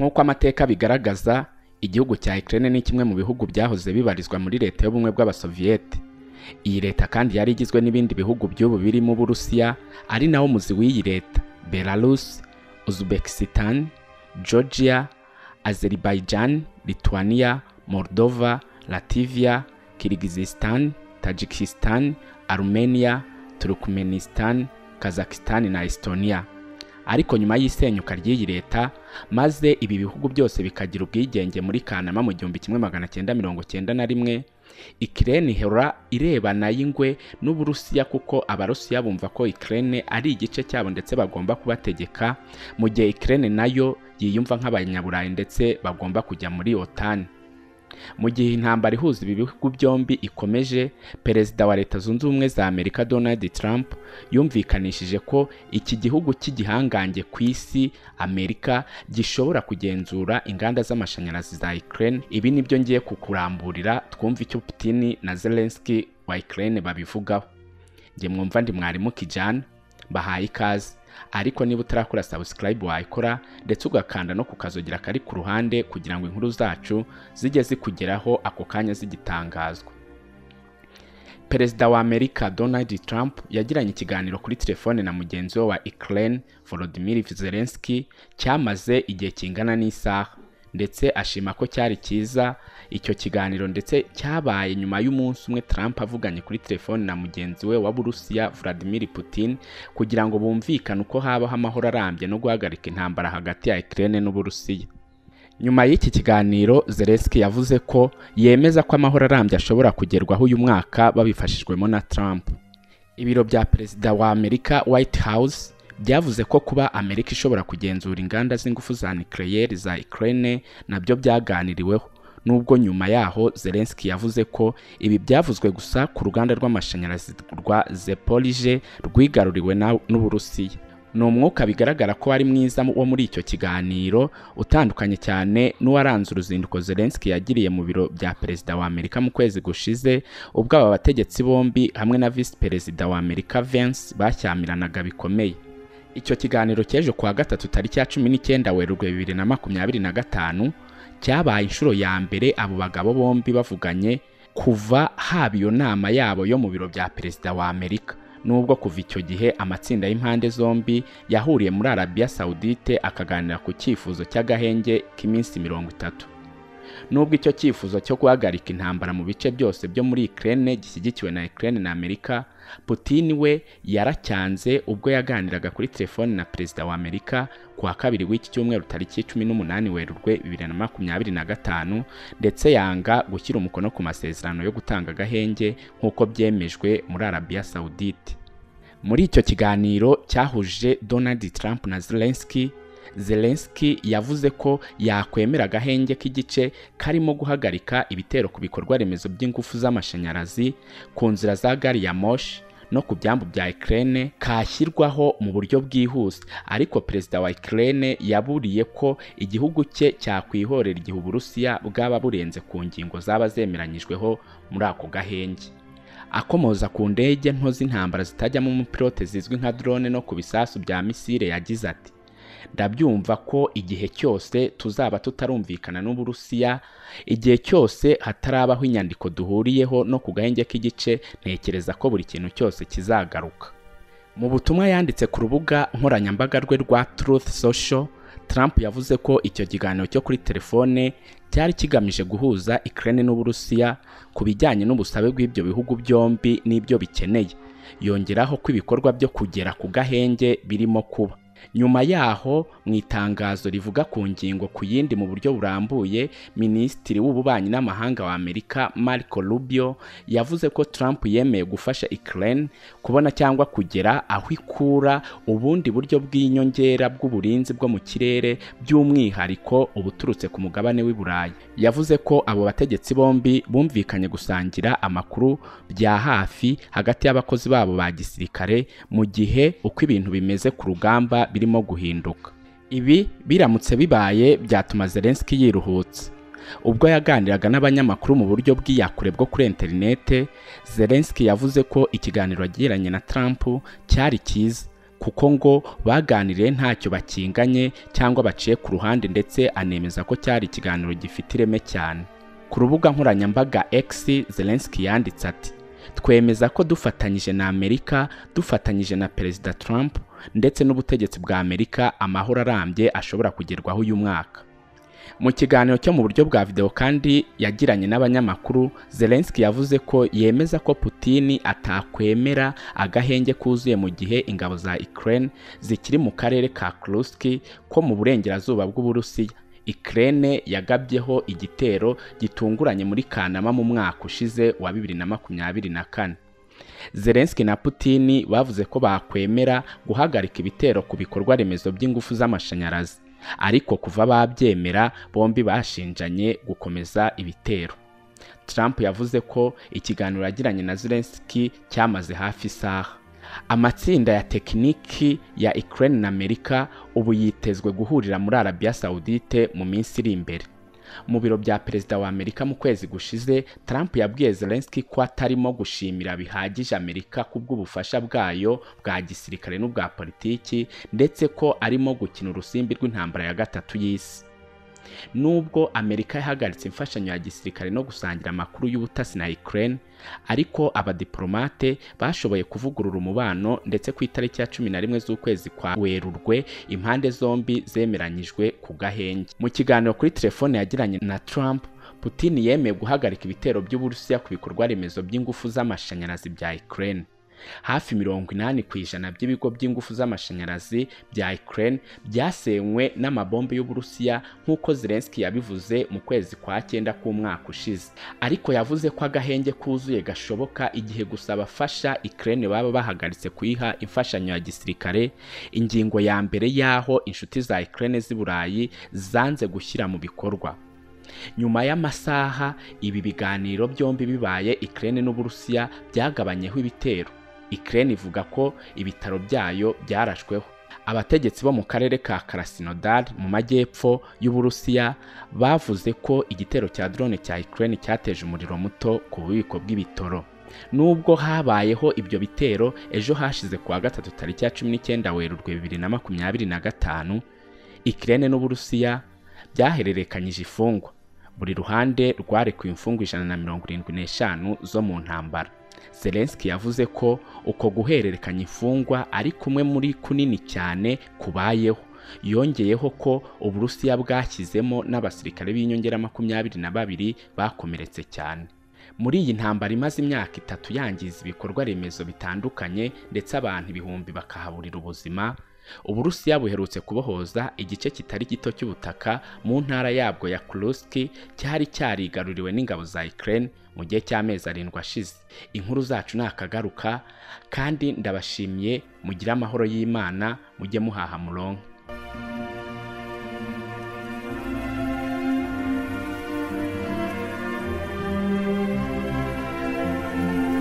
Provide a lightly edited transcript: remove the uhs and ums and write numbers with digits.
Nk'uko amateka bigaragaza, igihugu cya Ukraine ni kimwe mu bihugu byahoze bibarizwa muri leta y'ubumwe bw'Abasoviyete. Iyi leta kandi yari igizwe n'ibindi bihugu by'ubu birimo Uburusiya, ari nawo muzi w'iyi leta, Belarus, Uzbekistan, Georgia, Azerbaijan, Lithuania, Moldova, Latvia, Kyrgyzstan, Tajikistan, Armenia, Turkmenistan, Kazakhstan na Estonia. Ariko nyuma y'isenyuka ry'iyi leta, maze ibi bihugu byose bikagira ubwigenge muri Kanama mu 1991, Ukraine ihora irebana y'ingwe n'Uburusiya, kuko Abarusiya bumva ko Ukraine ari igice cyabo ndetse bagomba kubategeka, mu gihe Ukraine nayo yiyumva nk'abanyaburayi ndetse bagomba kujya muri OTAN. Mu gihe intambara ihuza ibi bihugu byombi ikomeje, Perezida wa Leta Zunze Ubumwe za Amerika Donald Trump yumvikanishije ko iki gihugu cy'igihangange ku isi, Amerika, gishobora kugenzura inganda z'amashanyarazi za Ukraine. Ibi nibyo ngiye kukuramburira, twumva icyo Putin na Zelensky wa Ukraine babivugaho. Njye mwumva ndi mwarimu Kijana, bahaye ikaze. Ariko niba utarakora subscribe wayikora, ndetse ugakanda no kukazogera kari ku ruhande kugira ngo inkuru zacu zijye zikugeraho ako kanya zigitangazwa. Perezida wa Amerika Donald Trump yagiranye ikiganiro kuri telefone na mugenzi we wa Ukraine Volodymyr Zelensky cyamaze igihe kingana n'isaha, ndetse ashima ko cyari cyiza icyo kiganiro, ndetse cyabaye nyuma y'umunsi umwe Trump avuganye kuri telefone na mugenzi we wa Burusiya Vladimir Putin kugira ngo bumvikane uko habaho amahoro arambye no guhagarika intambara hagati ya Ukraine n'Uburusiya. Nyuma y'iki kiganiro, Zelensky yavuze ko yemeza ko amahoro arambye ashobora kugerwaho uyu mwaka babifashijwemo na Trump. Ibiro bya Perezida wa Amerika White House byavuze ko kuba Amerika ishobora kugenzura inganda z'ingufu za nucléaire za Ukraine nabyo byaganiriweho, nubwo nyuma yaho Zelensky yavuze ko ibi byavuzwe gusa ku ruganda rw'amashanyarazi rwa Zaporizhzhia rwigaruriwe n'Uburusiya. Ni umwuka bigaragara ko wari mwiza wo muri icyo kiganiro, utandukanye cyane n'uwaranze uruzinduko Zelensky yagiriye mu biro bya Perezida wa Amerika mu kwezi gushize, ubwo aba bategetsi bombi hamwe na Visi Perezida wa Amerika Vance bashyamiranaga bikomeye. Icyo kiganiro cy'ejo kuwa gatatu tariki ya 19 Werurwe 2025 cyabaye inshuro ya mbere abo bagabo bombi bavuganye kuva haba iyo nama yabo yo mu biro bya Perezida wa Amerika, nubwo kuva icyo gihe amatsinda y'impande zombi yahuriye muri Arabia Saudite akaganira ku cyifuzo cy'agahenge k'iminsi 30. Nubwo icyo cyifuzo cyo guhagarika intambara mu bice byose byo muri Ukraine gishyigikiwe na Ukraine na Amerika, Putin we yaracyanze ubwo yaganiraga kuri telefone na Perezida wa Amerika kuwa kabiri w'iki cyumweru tariki 18 Werurwe 2025, ndetse yanga gushyira umukono ku masezerano yo gutanga agahenge nk'uko byemejwe muri Arabia Saudite. Muri icyo kiganiro cyahuje Donald Trump na Zelensky, Zelensky yavuze ko yakwemera agahenge k'igice karimo guhagarika ibitero ku bikorwa remezo by'ingufu z'amashanyarazi, ku nzira za gari ya moshi no ku byambu bya Ukraine kashyirwaho mu buryo bwihuse. Ariko Perezida wa Ukraine yaburiye ko igihugu cye cyakwihorera igihe Uburusiya bwaba burenze ku ngingo zaba zemeranyijweho muri ako gahenge. Akomoza ku ndege nto z'intambara zitajyamo umupilote zizwi nka drone no ku bisasu bya misile, yagize ati: "Ndabyumva ko igihe cyose tuzaba tutarumvikana n'Uburusiya, igihe cyose hatarabaho inyandiko duhuriyeho no ku gahenge k'igice, ntekereza ko buri kintu cyose kizagaruka." Mu butumwa yanditse ku rubuga nkoranyambaga rwe rwa Truth Social, Trump yavuze ko icyo kiganiro cyo kuri telefone cyari kigamije guhuza Ukraine n'Uburusiya ku bijyanye n'ubusabe bw'ibyo bihugu byombi n'ibyo bikeneye. Yongeraho ko ibikorwa byo kugera ku gahenge birimo kuba. Nyuma yaho, mu itangazo rivuga ku ngingo ku yindi mu buryo burambuye, Minisitiri w'Ububanyi n'Amahanga wa Amerika Marco Rubio yavuze ko Trump yemeye gufasha Ukraine kubona cyangwa kugera aho ikura ubundi buryo bw'inyongera bw'uburinzi bwo mu kirere, by'umwihariko ubuturutse ku mugabane w'i Burayi. Yavuze ko abo bategetsi bombi bumvikanye gusangira amakuru bya hafi hagati y'abakozi babo ba gisirikare mu gihe uko ibintu bimeze ku rugamba birimo guhinduka. Ibi biramutse bibaye byatuma Zelensky yiruhutsa. Ubwo yaganiraga n'abanyamakuru mu buryo bw'iyakure bwo kuri interinete, Zelensky yavuze ko ikiganiro yagiranye na Trump cyari cyiza, kuko ngo baganiriye ntacyo bakinganye cyangwa baciye ku ruhande, ndetse anemeza ko cyari ikiganiro gifite ireme cyane. Ku rubuga nkoranyambaga X, Zelensky yanditse ati: "Twemeza ko dufatanyije na Amerika, dufatanyije na Perezida Trump ndetse n'ubutegetsi bwa Amerika, amahoro arambye ashobora kugerwaho uyu mwaka." Mu kiganiro cyo mu buryo bwa video kandi yagiranye n'abanyamakuru, Zelensky yavuze ko yemeza ko Putin atakwemera agahenge kuzuye mu gihe ingabo za Ukraine zikiri mu karere ka Kursk ko mu burengerazuba bw'Uburusiya. Ukraine yagabyeho igitero gitunguranye muri Kanama mu mwaka ushize wa 2024. Zelensky na Putin bavuze ko bakwemera guhagarika ibitero ku bikorwa remezo by'ingufu z'amashanyarazi, ariko kuva babyemera bombi bashinjanye gukomeza ibitero. Trump yavuze ko ikiganiro yagiranye na Zelensky cyamaze hafi isaha. Amatsinda ya tekiniki ya Ukraine na Amerika ubu yitezwe guhurira muri Arabia Saudite mu minsi iri imbere. Mu biro bya Perezida wa Amerika mu kwezi gushize, Trump yabwiye Zelensky ko atarimo gushimira bihagije Amerika kubw'ubufasha bwayo bwa gisirikare n'ubwa politiki, ndetse ko arimo gukina urusimbi rw'intambara ya gatatu y'isi. Nubwo Amerika yahagaritse imfashanyo ya gisirikare no gusangira amakuru y'ubutasi na Ukraine, ariko abadiplomate bashoboye kuvugurura umubano, ndetse ku itariki ya 11 z'ukwezi kwa Werurwe impande zombi zemeranyijwe ku gahenge. Mu kiganiro kuri telefone yagiranye na Trump, Putin yemeye guhagarika ibitero by'Uburusiya ku bikorwa remezo by'ingufu z'amashanyarazi bya Ukraine. Hafi 80% by'ibigo by'ingufu z'amashanyarazi bya Ukraine byasenywe n'amabombe y'Uburusiya, nk'uko Zelensky yabivuze mu kwezi kwa 9 k'umwaka ushize. Ariko yavuze ko agahenge kuzuye gashoboka igihe gusa abafasha Ukraine baba bahagaritse kuyiha imfashanyo ya gisirikare, ingingo ya mbere y'aho inshuti za Ukraine z'i Burayi zanze gushyira mu bikorwa. Nyuma y'amasaha ibi biganiro byombi bibaye, Ukraine n'Uburusiya byagabanyeho ibitero. Ukraine ivuga ko ibitaro byayo byarashweho. Abategetsi bo mu karere ka Krasnodar mu majyepfo y'Uburusiya bavuze ko igitero cya drone cya Ukraine cyateje umuriro muto ku bubiko bw'ibitoro. Nubwo habayeho ibyo bitero, ejo hashize kuwa gatatu tariki ya 19 Werurwe 2025, Ukraine n'Uburusiya byahererekanyije ifungwa. Buri ruhande rwarekuye imfungwa 175 zo mu ntambara. Zelensky yavuze ko uko guhererekanya imfungwa ari kumwe muri kunini cyane kubayeho. Yongeyeho ko Uburusiya bwashyizemo n'abasirikare b'inyongera 22 bakomeretse cyane. Muri iyi ntambara imaze imyaka 3 yangiza ibikorwa remezo bitandukanye ndetse abantu ibihumbi bakahaburira ubuzima, Uburusiya buherutse kubohoza igice kitari gito cy'ubutaka mu ntara yabwo ya Kursk cyari cyarigaruriwe n'ingabo za Ukraine mu gihe cy'amezi 7 ashize. Inkuru zacu nakagaruka, kandi ndabashimiye, mugire amahoro y'Imana, mujye muhaha muronke.